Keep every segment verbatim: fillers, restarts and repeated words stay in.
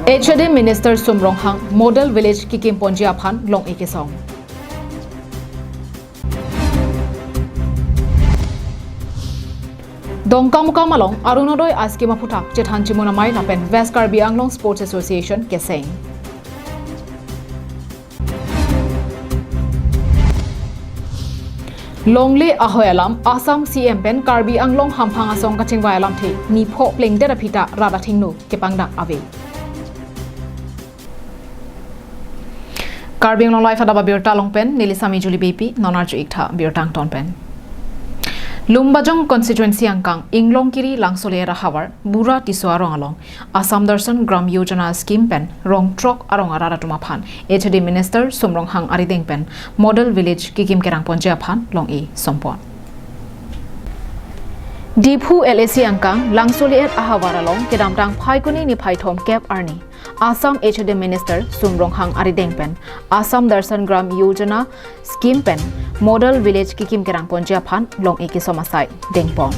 H A D Minister Sum Ronghang Model Village kikimponji aphan long-e kesong. Dongkamukam along Arunodoi a-scheme aphuthak chethan chimun amei lapen West Karbi Anglong Sports Association keseng. Longle ahoi alam, Assam C M pen Karbi Anglong hamphang asong kachingvai alamthe nipho plengdet aphi ta rat athengno kepangdak ave. Karbi Anglong Live adap abirta along pen neli Sami Juli Beypi, non arju-ik tha birta angton pen. Lumbajong constituency angkang Inglongkiri Langsoliet ahavar Bura Tisso arong along Assam Darshan Gram Yojana scheme pen rong throk arong arat atum aphan H A D Minister Sum Ronghang arideng pen Model Village kikim kerangponji aphan long-e sompon. Diphu L A C angkang Langsoliet ahavar along kedamtang Phaikuni niphai thomkep arni Assam H A D Minister Sum Ronghang arideng pen Assam Darshan Gram Yojana scheme pen Model Village kikim kerangponji aphan long-e kesom asai dengpon.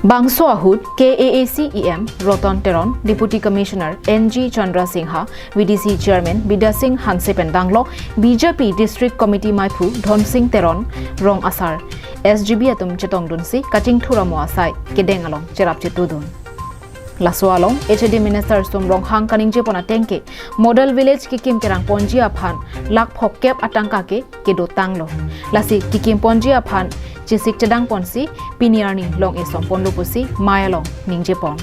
Bangso ahut K A A C E M Roton Teron, Deputy Commissioner N G Chandra Singha, V D C Chairman Bidya Sing Hanse pen danglok B J P District Committee maiphu Dhonsing Teron, rong asar, S G B atum chetongdunsi kachingthur amo asai kedeng along cherap chetudun. Laso along H A D Minister Sum Ronghang kaningjepon ateng ke Model Village kikim kerangponji aphan lakh phokep atangka ke kedotanglo. Lasi kikimponji aphan chesik chedangponsi pini arni long-e somponlo pusi mei along ningjepon.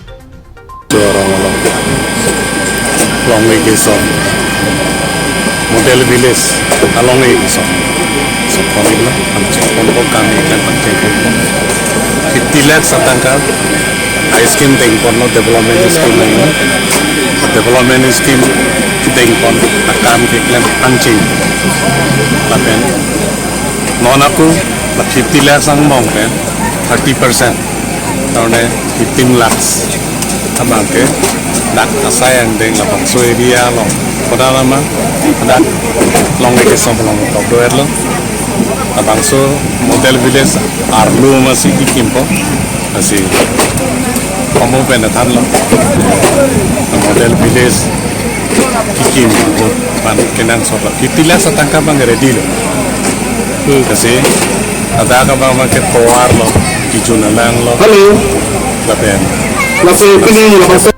Arong along long-e kesom, Model Village along-e kesom. Sompon iklo, kam chingponpo, kam iklo, kam chingponpo. Fifty lakhs atangka a-scheme dengponlo, development scheme lo. Development scheme dengpon akam keklem angching. Lapen non ako la fifty lakhs angbong pen thirty percent, karone fifteen lakhs abang ke dak asai angdeng labangso area along. Kodam alam dak long-e kesom along top doerlo. Labangso Model Village arlo masi kikimpo. Lasi komo pen thanlo. Model Village kikim abang kenangsot lo. Fifty lakhs atangka abang ready lo. Lasi ladak abang abang ke tovar lo, kijun alang lo. Hello. Lapen. Lasi pini labangso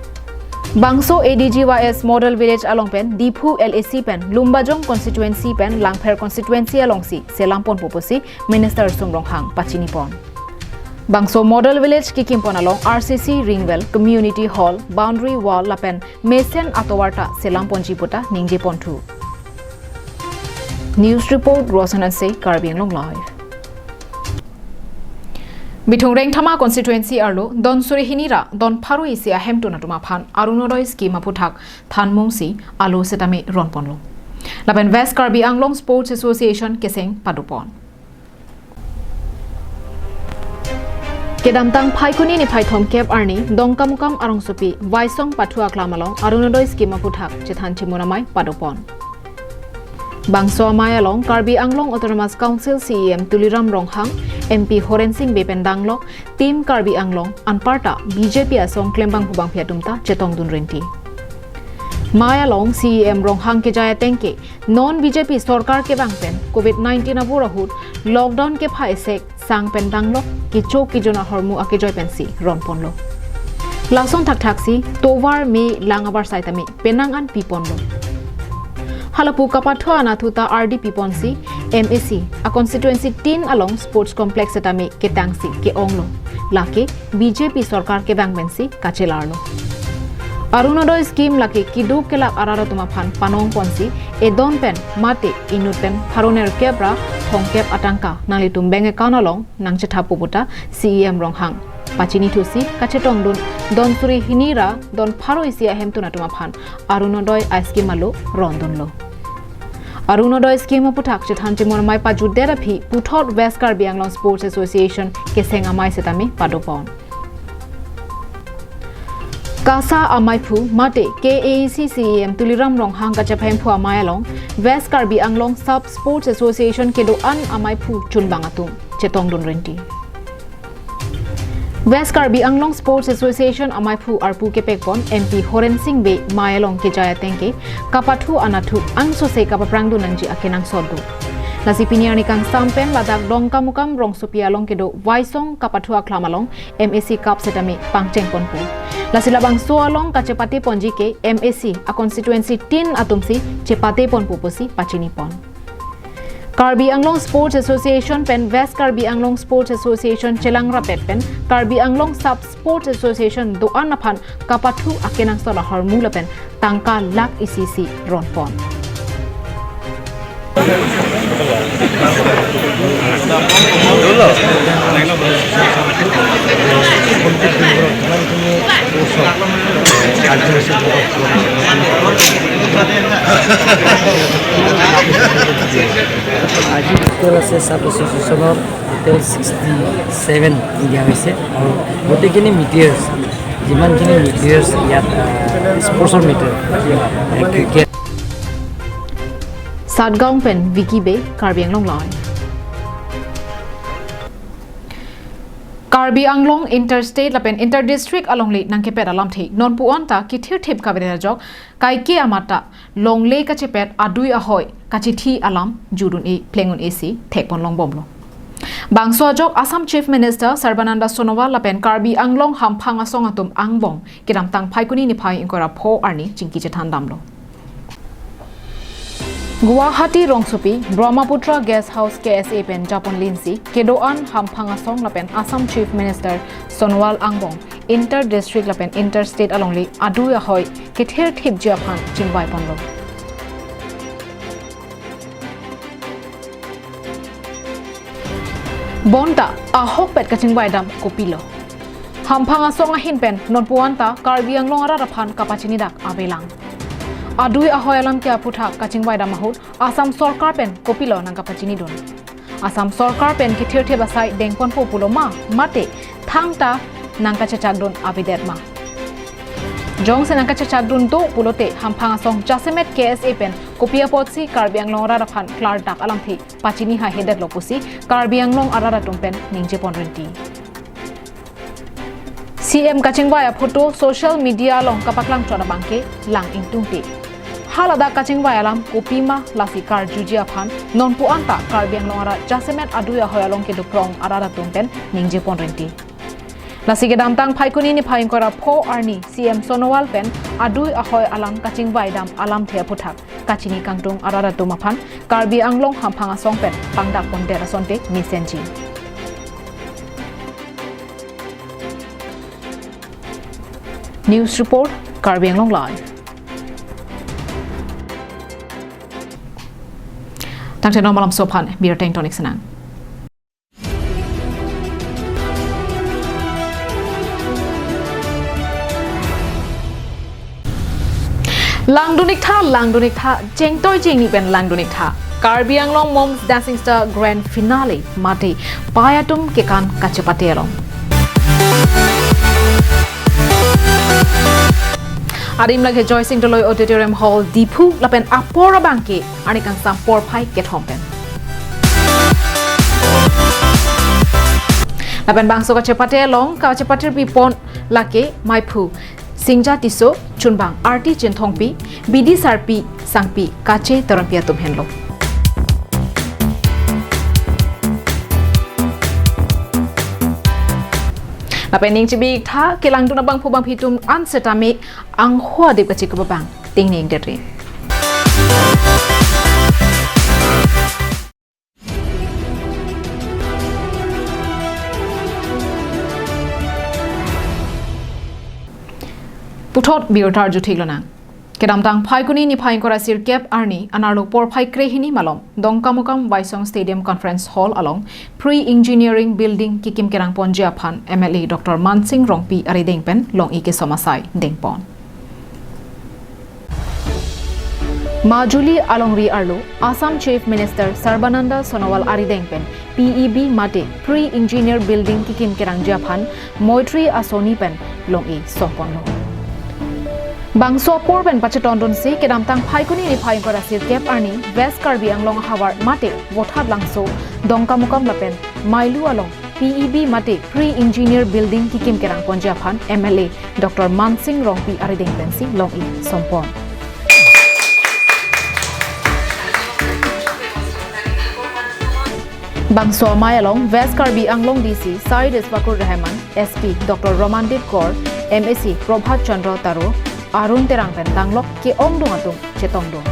Bangso A D G Y S Model Village along pen Diphu L A C pen Lumbajong constituency pen Langpher constituency alongsi selamponpo pusi Minister Sum Ronghang pachinipon. Bangso Model Village kikimpon along R C C ring well, community hall, boundary wall lapen mesen atovar ta selamponji puta ningjeponthu. News report, Rosan Hanse, Karbi Anglong Live. Bithung Rengthama constituency arlo don suri hini ra don pharo isi ahemtun atum aphan Arunodoi scheme aphuthak thanmungsi alo setame ronponlo. Lapen West Karbi Anglong Sports Association keseng padopon. Kedamtang Phaikuni niphai thomkep arni Dongkamukam arongsopi Vaisong Pathu aklam along Arunodoi scheme aphuthak chethan chimun amei padopon. Bangso amei along Karbi Anglong Autonomous Council C E M Tuliram Ronghang, M P Horen Sing Bey pen danglok Team Karbi Anglong anparta B J P asong klembangphu bangphi atum ta chetongdun renti. Mei along C E M Ronghang kejai ateng ke non B J P sorkar kevang pen covid nineteen abur ahut lockdown kepha esek sang pen danglok kecho kejun ahormu akejoi pensi ronponlo. Lason thakthaksi tovar me lang avarsai tame penang an piponlo. Halapu kapathu anatthu ta ardi piponsi M A C a constituency tin along sports complex setame ketangsi ke-onglo. Lake B J P sorkar kevang pensi kachelarlo. Arunodoi scheme lake keduk kelak arat atum aphan panongponsi edon pen mate inut pen pharo nerkep ra thomkep atangka nanglitum bank account along nangchethappo puta C E M Ronghang pachinithusi kachetongdun don suri hini ra don pharo isi ahemtun atum aphan Arunodoi a scheme alo rondunlo. Arunodoi scheme aphuthak chethan chimun amei pajutdet aphi puthot West Karbi Anglong Sports Association keseng amei setame padopon. KASA amaiphu mate K A A C C E M Tuliram Ronghang kachephemphu amei along West Karbi Anglong Sub Sports Association kedo-an amaiphu chunbang atum chetongdun renti. West Karbi Anglong Sports Association amaiphu arpu kepekpon M P Horen Sing Bey mei along kejai ateng ke kapathu anatthu angsose kapaprangdun nangji akenangsot do. Lasi pini arni kangsam pen ladak Dongkamukam rongsopi along kedo Waisong kapathu akhlam along M A C Cup setame pangchengponpo. Lasi labangso along kachepateponji ke M A C a constituency tin atumsi chepateponpo pusi pachinipon. Karbi Anglong Sports Association pen West Karbi Anglong Sports Association chelang rapet pen Karbi Anglong Sub Sports Association do-an aphan kapathu akenangsot ahormu lapen tangka lakh isi isi ronpon. আজি টোটেল আছে চাব এছ'চিয়েশ্যনৰ টোটেল sixty seven দিয়া হৈছে আৰু গোটেইখিনি মেটেৰিয়েলছ, যিমানখিনি মেটেৰিয়েলছ ইয়াত, আহ, স্পৰ্টছৰ material, cricket. Satgaon pen Vicky Bey, Karbi Anglong Live. Karbi Anglong interstate lapen interdistrict alongle nangkepet alamthe nonpu-an ta kethirthip kavedet ajok kaike amat ta longle kachepet adui ahoi kachithi alam judun-e pleng un-e si thekpon longbomlo. Bangso ajok Assam Chief Minister Sarbananda Sonowal lapen Karbi Anglong Hamphang Asong atum angbong kedamtang Phaikuni niphai ingkoi ra pho arni chingki chethan damlo. Guwahati rongsopi Brahmaputra Guest House K S A pen japon linsi kedo-an Hamphang Asong lapen Assam Chief Minister Sonowal angbong inter district lapen inter state alongle adui ahoi kethirthipji aphan chingvaiponlo. Bonta ahokpet kachingvaidam kopilo? Hamphang Asong ahin pen nonpu-an ta Karbi Anglong arat aphan kapachinidak avelang. Adui ahoi alam ke aphuthak kachingvaidam ahut Assam Sorkar pen kopilo nangkapachinidun? Assam Sorkar pen kethirthip asai dengponpo pulo ma, mate thangta nangkachechakdun avedet ma? Jongsi nangkachechakdun do pulote Hamphang Asong jasemet K S A pen kopi apotsi Karbi Anglong arat aphan klardak alamthe pachini haihedetlo pusi Karbi Anglong arat atum pen ningjepon rinti. C M kachingvai aphoto social media along kapaklang chot abangke lang ingtungte. Haladak kachingvai alam kopima lasi karjuji aphan nonpu-an ta Karbi Anglong arat jasemet adui ahoi along kedoprong arat atum pen ningjepon rinti. Lasi kedamtang Phaikuni niphai ingkoi ra pho arni C M Sonowal pen adui ahoi alam kachingvaidam alamthe aphuthak kachini kangtung arat atum aphan Karbi Anglong Hamphang Asong pen pangdakpondet asonte mesenji. News report, Karbi Anglong Live. Tangte non malamso aphan birta ingtonik senang. Langdun-iktha, langdun-iktha, chengtoi chengni pen langdun-iktha. Karbi Anglong Mom's Dancing Star Grand Finale mate pei atum kekan kachepate along. Adim lake Joy Sing Doloi Auditorium Hall, Diphu lapen apor abangke arni kangsam porphai kethom pen. Lapen bangso kachepate along kachepatirpipon lake maiphu Singja Tisso, chunbang Arti Chinthongpi, bidi sarpi sangpi kacheteronpi atum henlo. Lapen ning chibi-iktha kelangdun abangphu bangphi atum an setame angho adip kachekup abang tingning deri. Puthot birta arjuthik lonang. Kedamtang Phaikuni niphai ingkoi ra sirkep arni anerlo porphai krehini malom Dongkamukam Waisong Stadium Conference Hall along Pre-Engineering Building kekim kerangponji aphan M L A Doctor Mansing Rongpi arideng pen long-i kesom asai dengpon. Majuli alongri arlo Assam Chief Minister Sarbananda Sonowal arideng pen P E B mate Pre-Engineer Building kekim kerangji aphan Moitri Asoni pen long-i somponlo. Bangso apor pen pachetondunsi kedamtang Phaikuni niphai ingkoi ra sirkep arni West Karbi Anglong ahavar mate Vothatlangso, Dongkamukam lapen Mailu along P E B mate Pre-Engineer Building kekim kerang ponji aphan M L A Doctor Mansing Rongpi arideng pensi long-i sompon. Bangso amei along West Karbi Anglong D C Syed Isfakur Rahman, S P Doctor Romandeep Kaur, M A C Prabhat Chandra Taro, Arun Terang pen tanglok ke-ongdung atum chetongdung.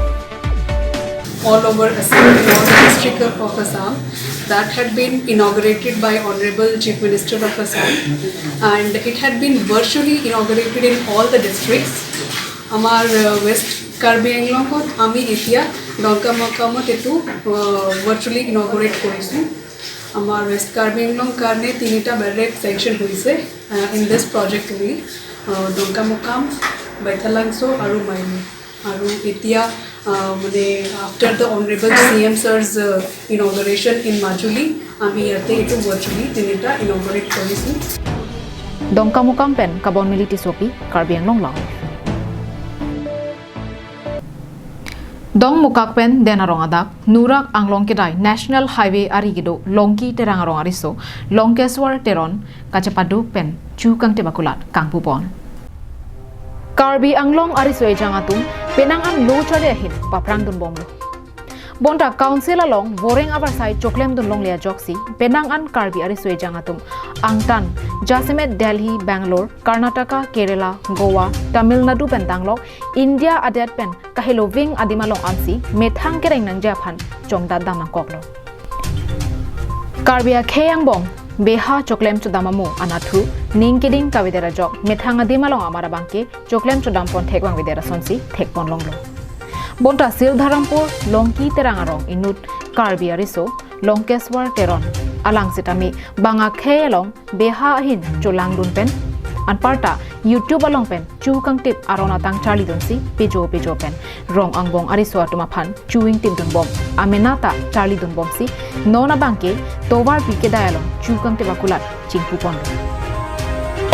All over Assam, all the district of Assam, that had been inaugurated by Honorable Chief Minister of Assam, and it had been virtually inaugurated in all the districts. আমাৰ, আহ, ৱেষ্ট কাৰ্বি আংলঙত আমি এতিয়া ডংকা মকামত এইটো, আহ, ভাৰ্চুৱেলি ইনঅগুৰেট কৰিছোঁ। আমাৰ ৱেষ্ট কাৰ্বি আংলং কাৰণে তিনিটা বেৰেক ছেংচন হৈছে, আহ, ইন দিছ প্ৰজেক্ট অনলি, আহ, ডংকা মকাম, বেথালাংচ' আৰু মাইলি। আৰু এতিয়া, আহ, মানে, after the Honorable C M Sir's, uh, inauguration in Majuli, আমি ইয়াতে এইটো ভাৰ্চুৱেলি তিনিটা ইনঅগুৰেট কৰিছোঁ। Dongkamukam pen Kabon Mili Tissopi, Karbi Anglong Live. Dongmukak pen Denarong adak, Nurak Anglong kedai National Highway ari kedo Longki Terang arong ariso, Longkeswar Teron, kachepadu pen chu kangtip akulat kangpupon. Karbi Anglong ariso ejang atum penang an lo charli ahin paphrang dunbomlo. Bonta Council along voreng avarsai choklem dunlongle ajoksi penang an Karbi ariso ejang atum angtan jasemet Delhi, Bangalore, Karnataka, Kerala, Goa, Tamil Nadu pen tanglok India adet pen kaheloving adim along ansi methang kereng nangji aphan chongdat dam nangkoklo. Karbi akhei angbong beha choklem chodam amo anatthu ning keding kavedet ajok methang adim along amar abangke choklem chodam pon thek vangvedet asonsi thekpon longlo. Bonta Sildharampur Longki Terang arong inut Karbi ariso Longkeswar Teron alang sitame bang akhei along beha ahin cholangdun pen anparta YouTube along pen chu kangtip aron atang charlidunsi pejo pejo pen rong angbong ariso atum aphan chu ingtip dunbom amena ta charlidunbomsi non abangke tovarpi kedai along chu kangtip akulat chingpuponlo.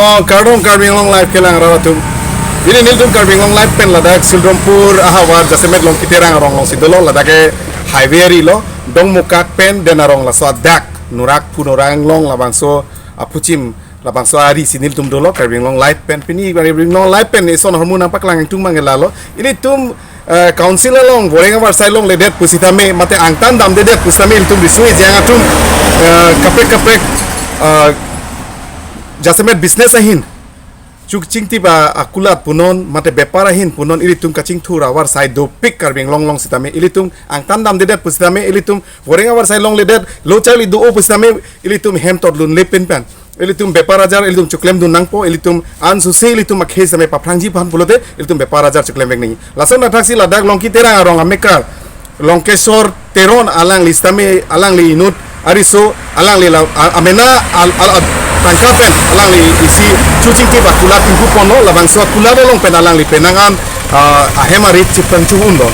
Oh, kardom Karbi Anglong Live kelang rat atum. Pini nelitum Karbi Anglong Live pen ladak Sildharampur ahavar jasemet Longki Terang arong alongsi dolo, ladak ke highway arilo, Dongmukak pen Denarong laso adak, Nurak pu Nurak Anglong labangso aphuchim labangso arisi nelitum dolo Karbi Anglong Live pen. Pini Karbi Anglong Live pen ison ahormu nangpaklang ingtung mang lalo. Ilitum, eh, Council along voreng avarsai longledet pusitame mate angtan damdedet pusitame ilitum riso ejang atum, eh, kaprek kaprek, eh, jasemet business ahin chu kachingtip akulat punon mate bepar ahin punon ilitum kachingthur avarsai dopik Karbi Anglong along sitame ilitum angtan damdedet pusitame ilitum voreng avarsai longledet lo charli do-o pusitame ilitum hem tot lunle pen pen ilitum bepar ajar ilitum choklem dun nangpo, ilitum ansose ilitum akhei sitame paphrangji aphan pulote ilitum bepar ajar choklem vek nangji. Lason athaksi ladak Longki Terang arong amekar Longkeswar Teron alangli sitame alangli inut ariso alangli la a-, amena al, al, al, tangka pen alangli isi chu chingtip akulat ingpuponlo, labangso akulat along pen alangli penang an, ah, ahem arit chipang chu unlo.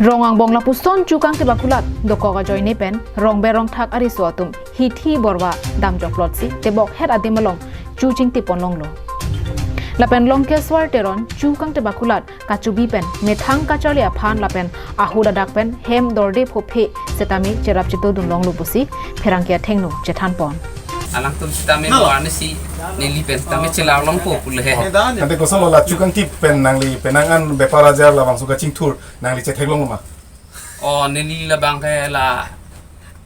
Rong angbong lapuson chu kangtip akulat dokok ajoine pen rongber rongthak ariso atum hithi borwa damjok plotsi tebok het adim along chu chingtip pon longlo. Lapen Longkeswar Teron chu kangtip akulat kachubi pen methang kacharli aphan lapen ahut adak pen hem dorde phophe sitame cherap chetu dun longlo pusi pherangke athengno chethanpon. Alangtum sitame warnisi neli pen sitame chelar longpo pulo he. Ante kosonlo la chu kangtip pen nangli penang an bepar ajar labangso kachingthur nangli chetheklong ma? Oh, neli labang ke la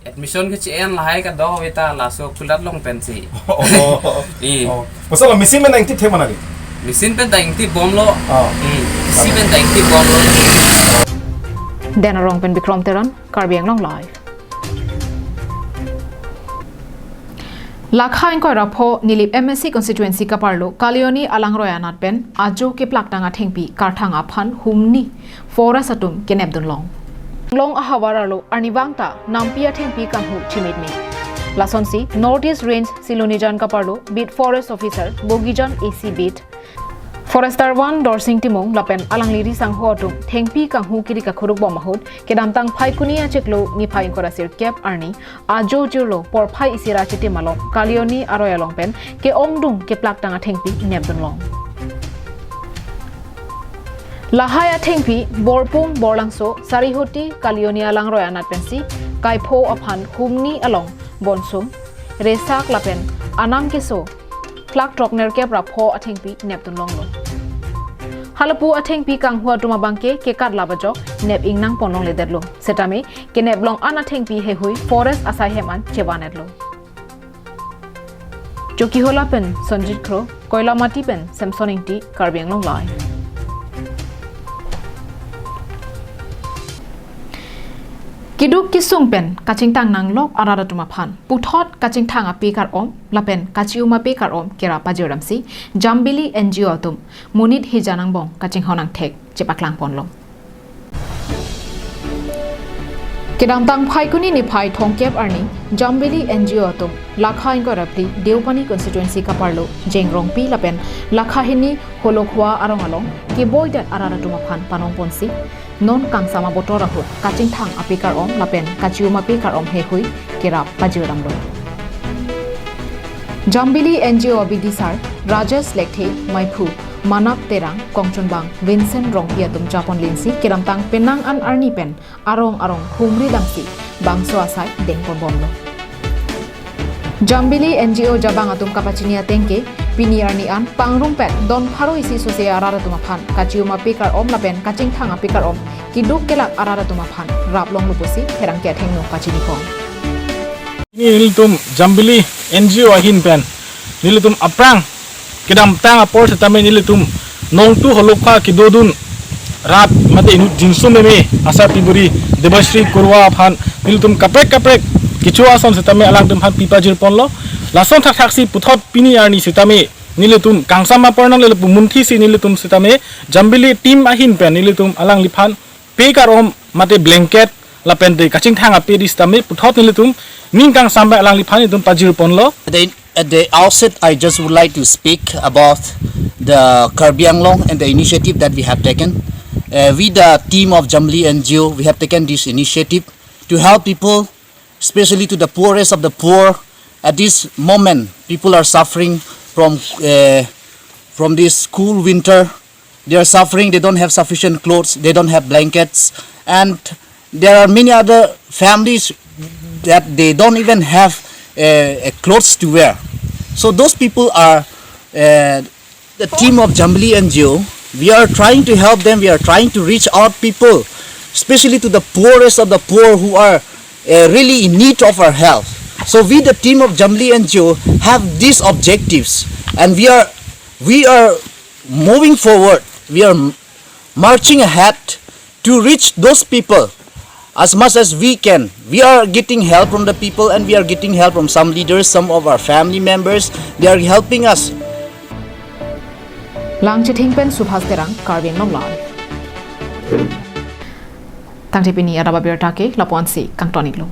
admission ke che-en lahai kadokave ta laso kulat along pensi. Oh. I. Oh. Kosonlo machine pen ta ingtip thek ma nangli? Machine pen ta ingtip bomlo. Oh. Hmm. Isi pen ta ingtip bomlo. Denarong pen Bikrom Teron, Karbi Anglong Live. Lakha ingkoi ra pho Nilip M A C constituency kaparlo Kalioni alangroi anat pen ajo keplak tang athengpi karthang aphan humni forest atum kenep dunlong. Long ahavar arlo arnivang ta nampi athengpi kanghu chimit me. Lasonsi North East Range Silonijan kaparlo Beat Forest Officer Bogijan A C Beat Forester one Dorsing Timung lapen alangli risangho atum thengpi kanghu kiri kakhuruk bom ahut kedamtang Phaikuni achiklo niphai ingkoi ra sirkep arni ajo jirlo porphai isi ra chitim along Kalioni aroi along pen ke-ongdung keplak tang athengpi nep dunlong. Lahai athengpi Borpung Borlangso Sarihoti Kalioni alangroi anat pensi kaipho aphan humni along bonsum, resak lapen anam keso klak throk nerkep ra pho athengpi nepdun longlo. Halapu athengpi kanghu atum abangke kekat lap ajok nep ingnang pon longledetlo. Setame kenep long an athengpi heihui forest asai hem an chevanetlo. Chokihola pen Sonjit Kro, Koilamati pen Samson Ingti, Karbi Anglong Live. Keduk kesung pen kachingthang nanglok arat atum aphan puthot kachingthang ape kar-om lapen kachi-um ape kar-om kerap pajir damsi Jambili N G O atum monit hijan angbong kachinghon angthek chepaklang ponlo. Kedamtang Phaikuni niphai thomkep arni Jambili N G O atum Lakha ingkoi ra phli Deopani constituency kaparlo Jengrongpi lapen Lakha hini Holokhua arong along keboidet arat atum aphan panong ponsi non kangsam abotor ahut kachingthang ape kar-om lapen kachi-um ape kar-om heihui kerap pajir damlo. Jambili N G O abidi sar Rajesh Lekthe, Maiphu Manap Terang, Kongchunbang Vincent Rongpi atum japon linsi kedamtang penang an arni pen arong arong humri damsi bangso asai dengpon bomlo. Jambili N G O jabang atum kapachini atengke pini arni an pangrum pen don pharo isi sose arat atum aphan kachi-um ape kar-om lapen kachingthang ape kar-om keduk kelak arat atum aphan rap longlo pusi pherangke athengno pachini pon. Ini nelitum Jambili N G O ahin pen nelitum aphrang kedamtang apor setame nelitum nongtu Holokhua kedodun rat mate inut jinso meme asar piburi Debashri Kurwa aphan nelitum kaprek kaprek kecho ason setame alangtum aphan pipajir ponlo. Lason thakthaksi puthot pini arni setame nelitum kangsam apor nangle lapu munthisi nelitum setame Jambili team ahin pen nelitum alangliphan pe kar-om mate blanket lapen te kachingthang ape di setame puthot nelitum ning kangsam pen alangliphan nelitum pajir ponlo. At the, at the outset, I just would like to speak about the Karbi Anglong and the initiative that we have taken. Uh, we, the team of Jambili N G O, we have taken this initiative to help people, especially to the poorest of the poor. At this moment, people are suffering from uh, from this cool winter. They are suffering. They don't have sufficient clothes. They don't have blankets, and there are many other families that they don't even have uh, uh, clothes to wear. So those people are uh, the team of Jambili N G O. We are trying to help them. We are trying to reach out people, especially to the poorest of the poor who are uh, really in need of our help. So we, the team of Jambili N G O, have these objectives, and we are we are moving forward. We are marching ahead to reach those people as much as we can. We are getting help from the people, and we are getting help from some leaders, some of our family members. They are helping us. Langchithing pen Subhas Terang, Karbi Anglong Live. Tangte pini adap abirta ke lapu-ansi kangton-iklo.